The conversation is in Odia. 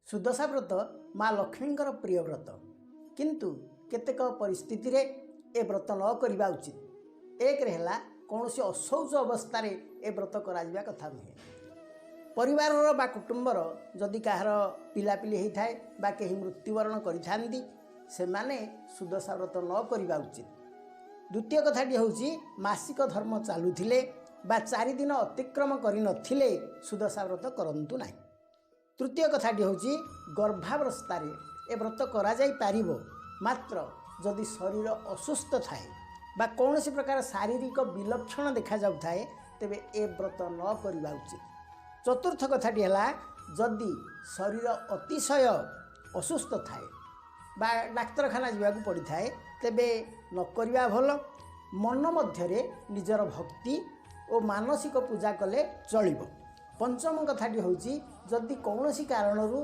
ସୁଦଶା ବ୍ରତ ମା ଲକ୍ଷ୍ମୀଙ୍କର ପ୍ରିୟ ବ୍ରତ, କିନ୍ତୁ କେତେକ ପରିସ୍ଥିତିରେ ଏ ବ୍ରତ ନ କରିବା ଉଚିତ। ଏକରେ ହେଲା, କୌଣସି ଅଶୌଚ ଅବସ୍ଥାରେ ଏ ବ୍ରତ କରାଯିବା କଥା ନୁହେଁ। ପରିବାରର ବା କୁଟୁମ୍ବର ଯଦି କାହାର ପିଲାପିଲି ହେଇଥାଏ ବା କେହି ମୃତ୍ୟୁବରଣ କରିଥାନ୍ତି, ସେମାନେ ସୁଦଶା ବ୍ରତ ନ କରିବା ଉଚିତ। ଦ୍ୱିତୀୟ କଥାଟି ହେଉଛି, ମାସିକ ଧର୍ମ ଚାଲୁଥିଲେ ବା 4 ଦିନ ଅତିକ୍ରମ କରିନଥିଲେ ସୁଦଶା ବ୍ରତ କରନ୍ତୁ ନାହିଁ। ତୃତୀୟ କଥାଟି ହେଉଛି, ଗର୍ଭାବସ୍ଥାରେ ଏ ବ୍ରତ କରାଯାଇପାରିବ, ମାତ୍ର ଯଦି ଶରୀର ଅସୁସ୍ଥ ଥାଏ ବା କୌଣସି ପ୍ରକାର ଶାରୀରିକ ବିଲକ୍ଷଣ ଦେଖାଯାଉଥାଏ, ତେବେ ଏ ବ୍ରତ ନ କରିବା ଉଚିତ। ଚତୁର୍ଥ କଥାଟି ହେଲା, ଯଦି ଶରୀର ଅତିଶୟ ଅସୁସ୍ଥ ଥାଏ ବା ଡାକ୍ତରଖାନା ଯିବାକୁ ପଡ଼ିଥାଏ, ତେବେ ନ କରିବା ଭଲ। ମନ ମଧ୍ୟରେ ନିଜର ଭକ୍ତି ଓ ମାନସିକ ପୂଜା କଲେ ଚଳିବ। ପଞ୍ଚମ କଥାଟି ହେଉଛି, ଯଦି କୌଣସି କାରଣରୁ